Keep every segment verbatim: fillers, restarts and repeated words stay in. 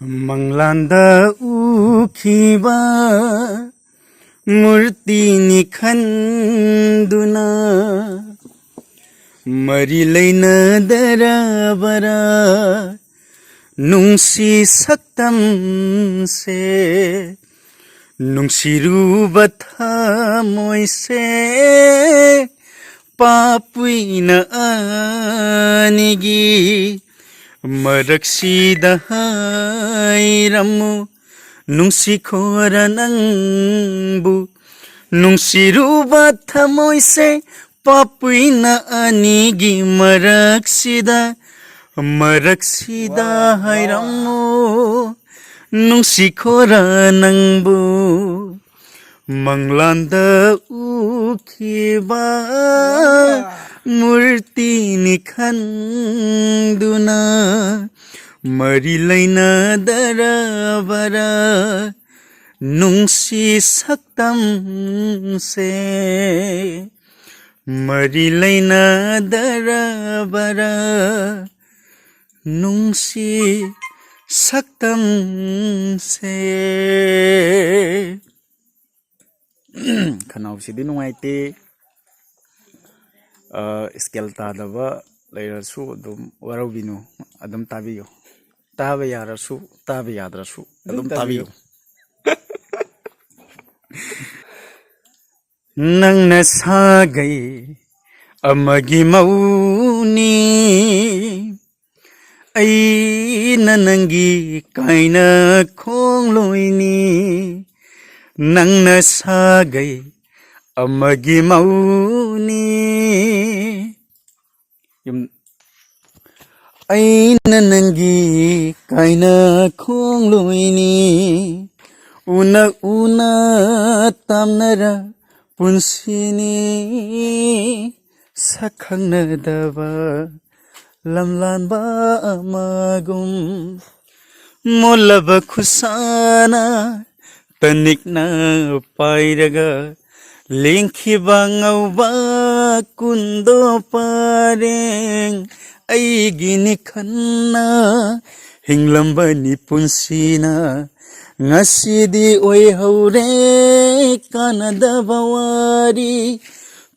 ꯃꯪꯂꯥꯟꯗ ꯎꯈꯤꯕ ꯃꯨꯔꯇꯤꯅꯤ ꯈꯟꯗꯨꯅ ꯃꯔꯤ ꯂꯩꯅꯗꯔꯕꯔꯥ ꯅꯨꯡꯁꯤ ꯁꯛꯇꯝꯁꯦ? ꯅꯨꯡꯁꯤꯔꯨꯕ ꯊꯃꯣꯏꯁꯦ ꯄꯥꯄꯨꯏꯅ ꯑꯅꯤꯒꯤ ꯃꯔꯛꯁꯤꯗ ꯍꯥꯏꯔꯝꯃꯨ, ꯅꯨꯡꯁꯤꯈꯣꯔ ꯅꯪꯕꯨ ꯅꯨꯡꯁꯤꯔꯨꯕ ꯊꯃꯣꯏꯁꯦ ꯄꯥꯄꯨꯏꯅ ꯑꯅꯤꯒꯤ ꯃꯔꯛꯁꯤꯗ, ꯃꯔꯛꯁꯤꯗ ꯍꯥꯏꯔꯝꯃꯨ, ꯅꯨꯡꯁꯤꯈꯣꯔ ꯅꯪꯕꯨ ꯃꯪꯂꯥꯟꯗ ꯎꯈꯤꯕ ꯃꯨꯔꯇꯤꯅꯤ ꯈꯟꯗꯨꯅ ꯃꯔꯤ ꯂꯩꯅꯗꯔꯕꯔꯥ ꯅꯨꯡꯁꯤ ꯁꯛꯇꯝꯁꯦ? ꯃꯔꯤ ꯂꯩꯅꯗꯔꯕꯔꯥ ꯅꯨꯡꯁꯤ ꯁꯛꯇꯝꯁꯦ? ꯈꯅꯥꯎꯁꯤꯗꯤ ꯅꯨꯡꯉꯥꯏꯇꯦ꯫ ꯁ꯭ꯀꯦꯜ ꯇꯥꯗꯕ ꯂꯩꯔꯁꯨ ꯑꯗꯨꯝ ꯋꯥꯔꯧꯕꯤꯅꯨ, ꯑꯗꯨꯝ ꯇꯥꯕꯤꯌꯨ꯫ ꯇꯥꯕ ꯌꯥꯔꯁꯨ, ꯇꯥꯕ ꯌꯥꯗ꯭ꯔꯁꯨ ꯑꯗꯨꯝ ꯇꯥꯕꯤꯌꯨ꯫ ꯅꯪꯅ ꯁꯥꯒꯩ ꯑꯃꯒꯤ ꯃꯧꯅꯤ, ꯑꯩꯅ ꯅꯪꯒꯤ ꯀꯥꯏꯅ ꯈꯣꯡꯂꯣꯏꯅꯤ꯫ ꯅꯪꯅ ꯁꯥꯒꯩ ꯑꯃꯒꯤ ꯃꯧꯅꯤ꯫ ꯑꯩꯅ ꯅꯪꯒꯤ ꯀꯥꯏꯅ ꯈꯣꯡꯂꯣꯏꯅꯤ꯫ ꯎꯅ ꯎꯅ ꯇꯥꯝꯅꯔ ꯄꯨꯟꯁꯤꯅꯤ꯫ ꯁꯛ ꯈꯪꯅꯗꯕ ꯂꯝꯂꯥꯟꯕ ꯑꯃꯒꯨꯝ, ꯃꯣꯜꯂꯕ ꯈꯨꯁꯥꯅ ꯇꯅꯤꯛꯅ ꯄꯥꯏꯔꯒ ꯂꯦꯡꯈꯤꯕ ꯉꯧꯕ ꯀꯨꯟꯗꯣ ꯄꯔꯦꯡ ꯑꯩꯒꯤꯅꯤ ꯈꯟꯅ ꯍꯤꯡꯂꯝꯕꯅꯤ ꯄꯨꯟꯁꯤꯅ, ꯉꯁꯤꯗꯤ ꯑꯣꯏꯍꯧꯔꯦ ꯀꯥꯟꯅꯗꯕ ꯋꯥꯔꯤ꯫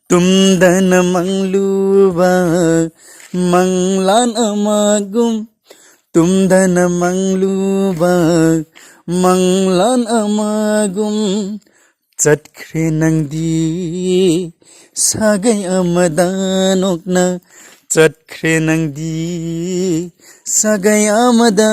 ꯇꯨꯝꯗꯅ ꯃꯪꯂꯨꯕ ꯃꯪꯂꯥꯟ ꯑꯃꯒꯨꯝ, ꯇꯨꯝꯗꯅ ꯃꯪꯂꯨꯕ ꯃꯪꯂꯥꯟ ꯑꯃꯒꯨꯝ, ꯆꯠꯈ꯭ꯔꯦ ꯅꯪꯗꯤ ꯁꯥꯒꯩ ꯑꯃꯗ ꯅꯣꯛꯅ, ꯆꯠꯈ꯭ꯔꯦ ꯅꯪꯗꯤ ꯁꯥꯒꯩ ꯑꯃꯗ